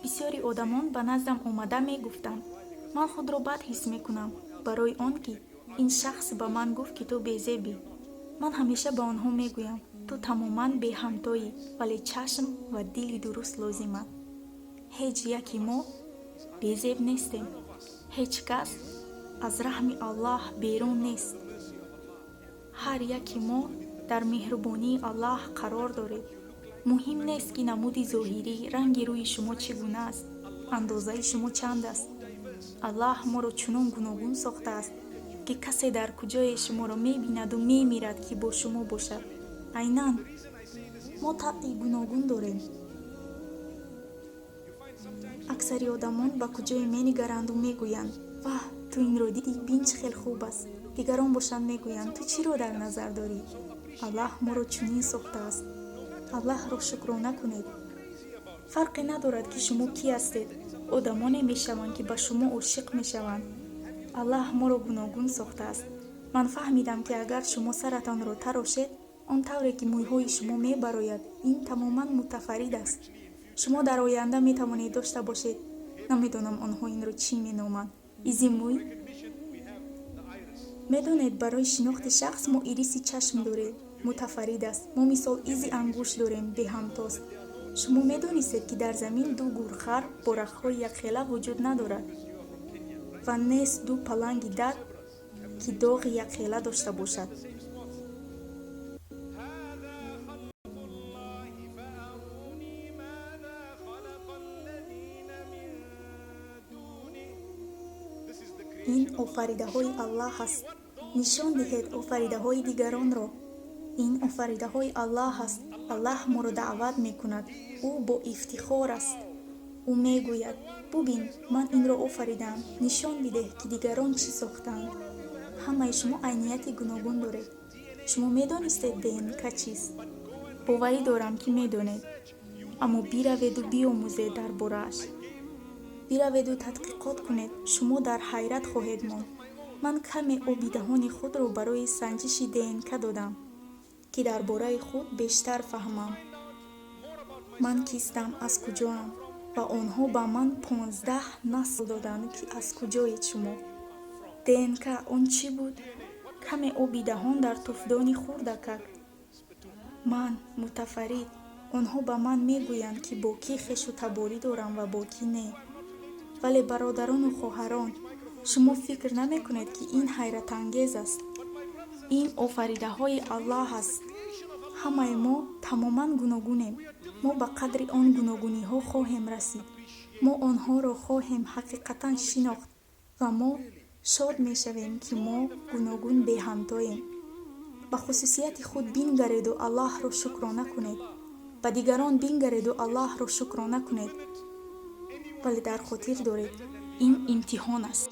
Бисёри одамон ба наздам омада мегуфтанд: «Ман худро бад ҳис мекунам барои он ки ин шахс ба ман гуфт, ки ту безебӣ». Ман ҳамеша ба онҳо мегӯям: «Ту тамоман беҳамтоӣ, вале чашм ва дили дуруст лозиманд». Ҳеҷ яки мо безеб нестем. Ҳеҷ кас аз раҳми Аллаҳ берун нест. Ҳар яки мо дар меҳрубонии Аллаҳ қарор доред. Муҳим нест, ки намуди зоҳирӣ, ранги рӯи шумо чӣ гуна аст, андозаи шумо чанд аст. Аллаҳ моро чунон гуногун сохтааст, ки касе дар куҷое шуморо мебинаду мемирад, ки бо шумо бошад. Айнан мо табъи гуногун дорем. Аксари одамон ба куҷое менигаранду мегӯянд: «Ваҳ, ту инро дидӣ? Бин, чӣ хел хуб аст». Дигарон бошанд мегӯянд: «Ту чиро дар назар дорӣ?» Аллаҳ моро чунин сохтааст. Аллаҳро шукрона кунед. Фарқе надорад, ки шумо кӣ ҳастед, одамоне мешаванд, ки ба шумо ошиқ мешаванд. Аллаҳ моро гуногун сохтааст. Ман фаҳмидам, ки агар шумо саратонро тарошед, он тавре ки мӯйҳои шумо мебарояд, ин тамоман мутафаррид аст. Шумо дар оянда метавонед дошта бошед, намедонам, онҳо инро чӣ меноманд, изи мӯй. Медонед, барои шинохти шахс мо ириси чашм дорем, мутафаррид аст. Мо, мисол, изи ангушт дорем, беҳамтост. Шумо медонистед, ки дар замин ду гурхар бо рагҳои якхела вуҷуд надорад ва нест ду паланги дар, ки доғи якхела дошта бошад? هذا خلق الله فأروني ماذا خلق الذين من دونه. This is the Ин creation of Allah. офаридаҳои Аллаҳ аст. Нишон диҳед офаридаҳои дигаронро. Ин офаридаҳои Аллаҳ аст. Аллаҳ моро даъват мекунад. Ӯ бо ифтихор аст. Ӯ мегӯяд: «Бубин, ман инро офаридаам. Нишон бидеҳ, ки дигарон чӣ сохтаанд». Ҳамаи шумо айнияти гуногун доред. Шумо медонистед, ДНК чист? Боварӣ дорам, ки медонед, аммо бираведу биомӯзед дар борааш, бираведу тадқиқот кунед. Шумо дар ҳайрат хоҳед монд. Ман каме оби даҳони худро барои санҷиши ДНК додам, ки дар бораи худ бештар фаҳмам, ман кистам, аз куҷоам. Ва онҳо ба ман 15 насл доданд, ки аз куҷоед шумо. ДНК он чӣ буд? Каме оби даҳон дар туфдони хурдакак. Ман мутафаррид. Онҳо ба ман мегӯянд, ки бо кӣ хешу таборӣ дорам ва бо кӣ не. Вале, бародарону хоҳарон, шумо фикр намекунед, ки ин ҳайратангез аст? Ин офаридаҳои Аллаҳ аст. Ҳамаи мо тамоман гуногунем. Мо ба қадри он гуногуниҳо хоҳем расид. Мо онҳоро хоҳем ҳақиқатан шинохт ва мо шод мешавем, ки мо гуногун беҳамтоем. Ба хусусияти худ бингареду Аллаҳро шукрона кунед. Ба дигарон бингареду Аллаҳро шукрона кунед. Вале дар хотир доред, ин имтиҳон аст.